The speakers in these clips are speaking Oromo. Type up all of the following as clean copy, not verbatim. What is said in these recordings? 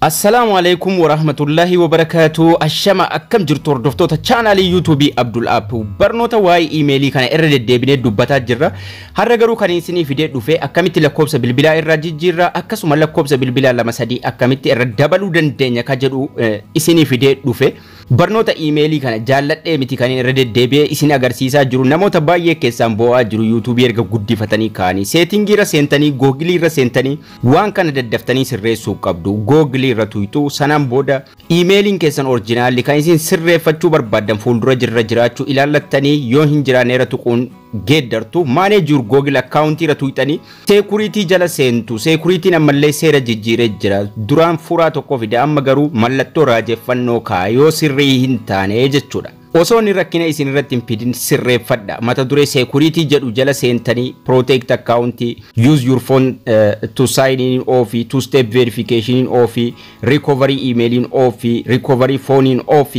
Assalaamu alaikum warahmatullahi wabarakaatu. Ashama, akkam jirtu hordoftoota chaanaalii YouTubeii Abdul App? Barnoota waa'ee iimeelii kana irra deddeebinee dubbataa jirra. Har'a garuu kan isinii fidee dhufe akkamitti lakkoofsa bilbilaa irraa jijjiirra, akkasuma lakkoofsa bilbilaa lama sadii akkamitti irra dabaluu dandeenya ka jedhu isinii fidee dhufe. Barnoota iimeelii kana jaalladhee miti kan irra deddeebi'ee isin agarsiisaa jiru. Namoota baay'ee keessaan bo'aa jiru. YouTubeii erga guddifatanii ka'anii settingii irra seentanii, Googleii irra seentanii waan kana daddaftanii sirreessuu qabdu. Googleii irra tuyxu. Sanaan booda iimeeliin keessan originalli kan isin sirreeffachuu barbaaddan fuuldura jirra jiraachuu ilaallattanii, yoo hin jiraanne irra tuquun geeddartu. Manage your Google accountii irra tuyxanii security jala seentu. Securityn ammallee seera jijjiiree jira. Duraan furaa tokko fide, amma garuu mallattoo raajeffannoo kaa yoo sirrii hin taane jechuudha. Osoo inni rakkina isin irratti hin fidin sirreeffadha. Mata duree security jedhu jala seentanii protect account, use your phone to sign in off, two step verification off, recovery email off, recovery phone off.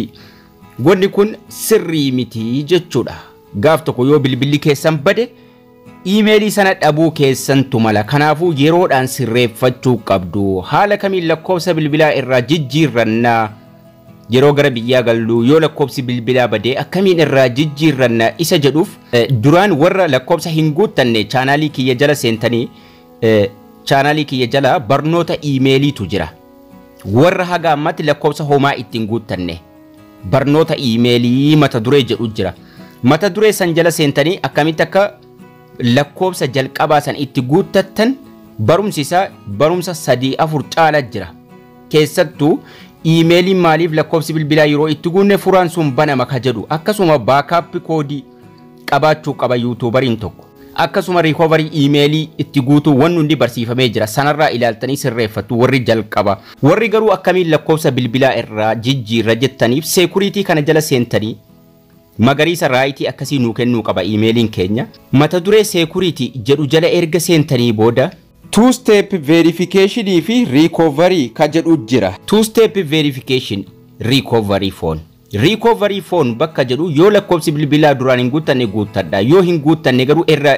Wanni kun sirrii miti jechuudha. Gaaf tokko yoo bilbilli keessan bade iimeelii sana dhabuu keessantu mala. Kanaafuu yeroodhaan sirreeffachuu qabdu. Haala kamiin lakkoofsa bilbilaa irraa jijjiirrannaa? Yeroo gara biyyaa gallu yoo lakkoofsi bilbilaa badee akkamiin irraa jijjiirranna isa jedhuuf, duraan warra lakkoofsa hin guuttanne chaanaalii kiyya jala seentanii, chaanaalii kiyya jala barnoota iimeeliitu jira. Warra haga ammatti lakkoofsa homaa ittiin guuttanne barnoota iimeelii mata duree jedhu jira. Mata duree san jala seentanii akkamitti akka lakkoofsa jalqabaa san itti guuttattan barumsi isaa barumsa sadii afur caala jira. Keessattuu iimeeliin maaliif lakkoofsi bilbilaa yeroo itti guunne furaan sun banama ka jedhu, akkasuma backup codeii qabaachuu qaba YouTuberiin tokko. Akkasuma recovery iimeelii itti guutuu wanni hundi barsiifamee jira. Sanarraa ilaaltanii sirreeffattu warri jalqaba. Warri garuu akkamiin lakkoofsa bilbilaa irraa jijjiirra jettaniif, security kana jala seentanii magariisa rightii akkasii nuu kennuu qaba iimeeliin keenya. Mata duree security jedhu jala erga seentanii booda two step verification fi recovery ka jedhu jira. Two step verification, recovery phone. Recovery phone bakka jedhu yoo lakkoofsi bilbilaa duraan hin guuttanne guuttadha. Yoo hin guuttanne garuu irra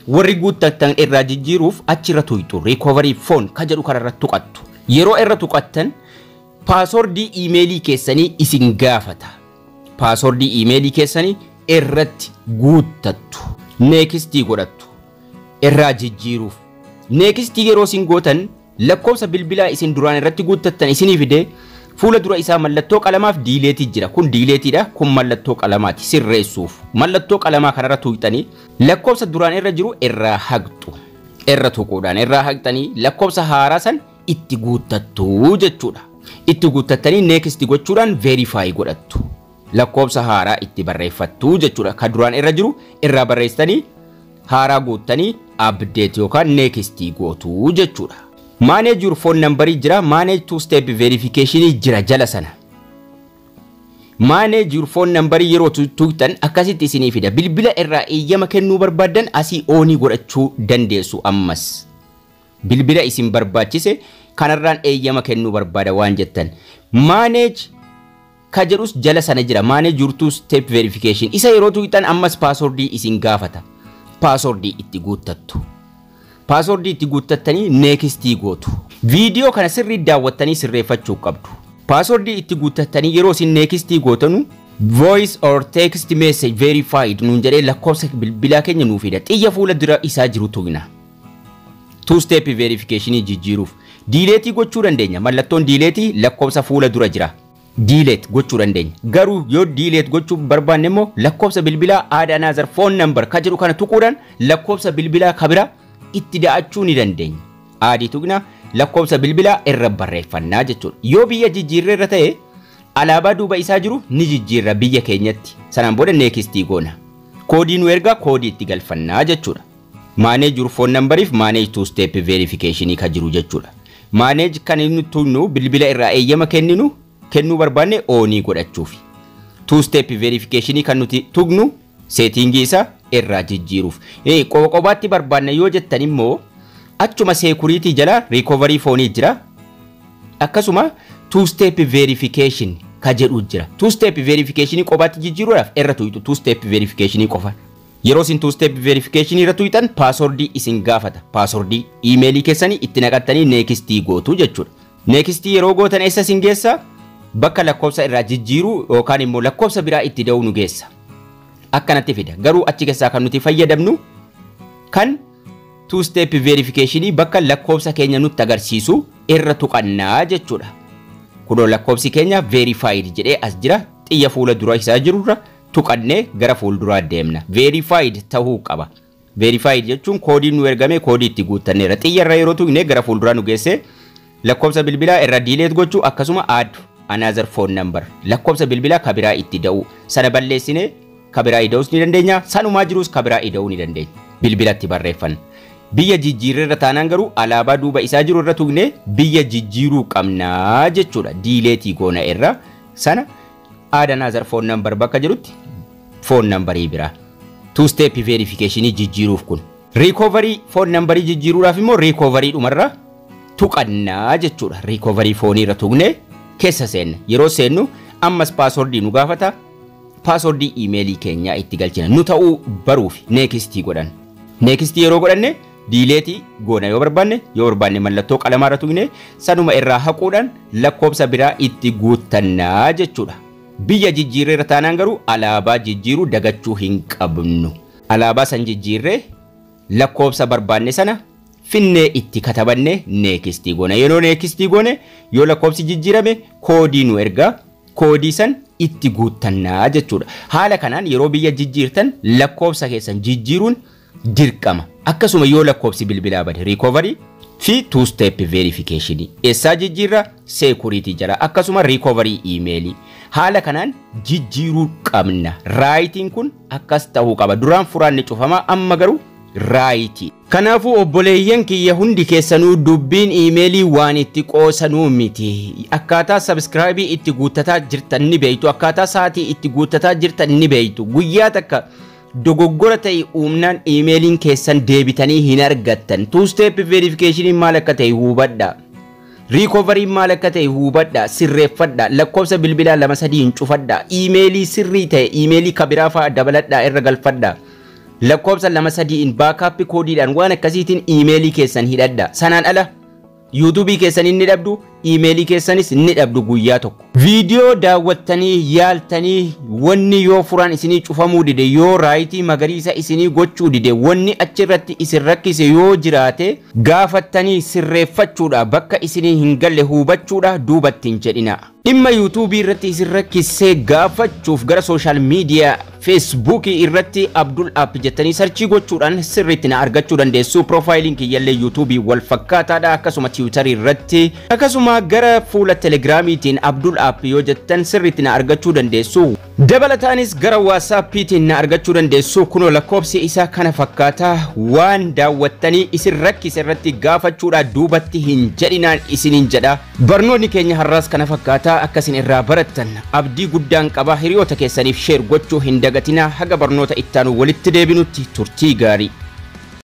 warri guuttattan irraa jijjiiruuf achirra tuyxu. Recovery phone ka jedhu kanarra tuqattu. Yeroo irra tuqattan passwordii iimeelii keessanii isin gaafata. Passwordii iimeelii keessanii irratti guuttattu. Nextii godhattu. Irraa jijjiiruuf. Nextii yeroo isin gootan lakkoofsa bilbilaa isin duraan irratti guuttattan isinii fide. Fuula dura isaa mallattoo qalamaaf deleteii jira. Kun deleteiidha. Kun mallattoo qalamaati sirreessuuf. Mallattoo qalamaa kanarra tuqxanii lakkoofsa duraan irra jiru irraa haqxu. Irra tuquudhaan irraa haqxanii lakkoofsa haaraa san itti guuttattu jechuudha. Itti guuttattanii next gochuudhaan verify godhattu. Lakkoofsa haaraa itti barreeffattu jechuudha. Ka duraan irra jiru irraa barreessitanii haaraa guuttanii update yookaan next gootu jechuudha. Manage your phone number jira, manage two step verification jira jala sana. Manage your phone number yeroo tuqxan akkasitti isinii fida. Bilbila irraa eeyyama kennuu barbaaddan asii onii godhachuu dandeessu ammas. Bilbila isin barbaachise kanarraan eeyyama kennuu barbaada waan jettan. Manage ka jedhus jala sana jira. Manage your two step verification. Isa yeroo tuqxan ammas passwordii isin gaafata. Passwordii itti guuttattu. Passwordii itti guuttattanii nextii gootu. Viidiyoo kana sirrii daawwattanii sirreeffachuu qabdu. Passwordii itti guuttattanii yeroo isin nextii gootanu voice or text message verified nuun jedhee lakkoofsa bilbilaa keenya nuu fida. Xiyya fuula dura isaa jiru tuqna. Two step verification jijjiiruuf. Deleteii gochuu dandeenya. Mallattoon deleteii lakkoofsa fuula dura jira. Delete gochuu dandeenya. Garuu yoo delete gochuu barbaanne immoo lakkoofsa bilbilaa add another phone number ka jedhu kana tuquudhaan lakkoofsa bilbilaa kabira itti da'achuu ni dandeenya. Addii tuqna, lakkoofsa bilbilaa irra barreeffannaa jechuudha. Yoo biyya jijjiirree irra ta'e alaabaa duuba isaa jiru ni jijjiirra biyya keenyatti. Sanaan booda nextii goona. Codeii nu ergaa, codeii itti galfannaa jechuudha. Manage your phone numberiif manage two step verification ka jiru jechuudha. Manage kan inni tuqnu bilbila irraa eeyyama kenninu kennuu barbaanne onii godhachuufi. Two step verification kan nuti tuqnu settingii isaa irraa jijjiiruuf. Qoba qobaatti barbaanne yoo jettan immoo achuma security jala recovery phoneii jira. Akkasuma two step verification ka jedhu jira. Two step verification qobaatti jijjiiruudhaaf irra tuqxu two step verification qofa. Yeroo isin two step verification irra tuqxan passwordii isin gaafata. Passwordii iimeelii keessanii itti naqattanii nextii gootu jechuudha. Next yeroo gootan eessa isin geessa? Bakka lakkoofsa irraa jijjiiruu yookaan immoo lakkoofsa biraa itti da'uu nu geessa. Akkanatti fida. Garuu achi keessaa kan nuti fayyadamnu kan two step verification bakka lakkoofsa keenya nutti agarsiisu irra tuqannaa jechuudha. Kunoo lakkoofsi keenya verified jedhee as jira. Xiyya fuula dura isaa jirurra tuqannee gara fuulduraa deemna. Verified ta'uu qaba. Verified jechuun koodiin nu ergame koodii itti guuttanneerra. Xiyya irra yeroo tuqne gara fuulduraa nu geesse, lakkoofsa bilbilaa irra delete gochuu, akkasuma add another phone number, lakkoofsa bilbilaa kabiraa itti da'uu. Sana balleessine kabiraa ida'uus ni dandeenya. Sanumaa jirus kabiraa ida'uu ni dandeenya. Bilbilatti barreeffanna. Biyya jijjiirreerra taanaan garuu alaabaa duuba isaa jiru irra tuqne biyya jijjiiruu qabnaa jechuudha. Delete goona irra sana, add another phone number bakka jirutti phone numberii biraa. Two step verification jijjiiruuf kun. Recovery phone numberii jijjiiruudhaaf immoo recovery dhumarra tuqannaa jechuudha. Recovery phone irra tuqne keessa seenna. Yeroo seennu ammas passwordii nu gaafata. Passwordii iimeelii keenyaa itti galchina. Nu ta'uu baruuf next godhan. Next yeroo godhanne delete goona yoo barbaanne, yoo barbaanne mallattoo qalamaarra tuqne sanuma irraa haquudhaan lakkoofsa biraa itti guuttannaa jechuudha. Biyya jijjiirreerra taanaan garuu alaabaa jijjiiruu dagachuu hin qabnu. Alaabaa san jijjiirree lakkoofsa barbaanne sana finnee itti katabanne next goona. Yeroo next goone, yoo lakkoofsi jijjiirame koodii nu ergaa, koodii san itti guuttannaa jechuudha. Haala kanaan yeroo biyya jijjiirtan lakkoofsa keessan jijjiiruun dirqama. Akkasuma yoo lakkoofsi bilbilaa bade, recovery fi two step verification. Eessaa jijjiirra? Security jala, akkasuma recovery email. Haala kanaan jijjiiruu qabna. Rightiin kun akkas ta'uu qaba. Duraan furaanni cufama, amma garuu right. Kanaafuu obboleeyyan kiyya hundi keessanuu, dubbiin iimeelii waan itti qoosanuu miti. Akkaataa subscribe itti guuttataa jirtan ni beeytu. Akkaataa sa'aatii itti guuttataa jirtan ni beeytu. Guyyaa takka dogoggora ta'e uumnaan iimeeliin keessan deebitanii hin argattan. Two step verification maal akka ta'e hubadhaa. Recovery maal akka ta'e hubadhaa, sirreeffadhaa, lakkoofsa bilbilaa lama sadii hin cufadhaa, iimeelii sirrii ta'e iimeelii kabiraa fa'aa dabaladhaa irra galfadhaa. Lakkoofsa lama sadiin backup koodiidhaan waan akkasiitiin iimeelii keessan hidhadhaa. Sanaan ala yuutuubii keessan inni dhabdu, iimeelii keessanis ni dhabdu guyyaa tokko. Viidiyoo daawwattanii yaaltanii wanni yoo furaan isinii cufamuu dide, yoo right magariisa isinii gochuu dide, wanni achirratti isin rakkise yoo jiraate, gaafattanii sirreeffachuudha, bakka isinii hin galle hubachuudha duubatti hin jedhina. Dhimma yuutuubii irratti isin rakkisee gaafachuuf gara social media feesbuukii irratti Abdul App jettanii search gochuudhaan sirriitti na argachuu dandeessu. Profileiin kiyyallee yuutuubii wal fakkaataadha, akkasuma tiwutarii irratti, akkasuma gara fuula telegiraamiitiin Abdul App yoo jettan sirriitti na argachuu dandeessu. Dabalataanis gara waasaappiitiin na argachuu dandeessu. Kunoo lakkoofsi isaa kana fakkaataa. Waan daawwattanii isin rakkise irratti gaafachuudha duubatti hin jedhinaan isiniin jedha. Barnoonni keenya har'aas kana fakkaataa. Akkasin irraa barattan abdii guddaan qaba. Hiriyoota keessaniif share gochuu hin dagatinaa. Haga barnoota ittaanu walitti deebinutti turtii gaarii.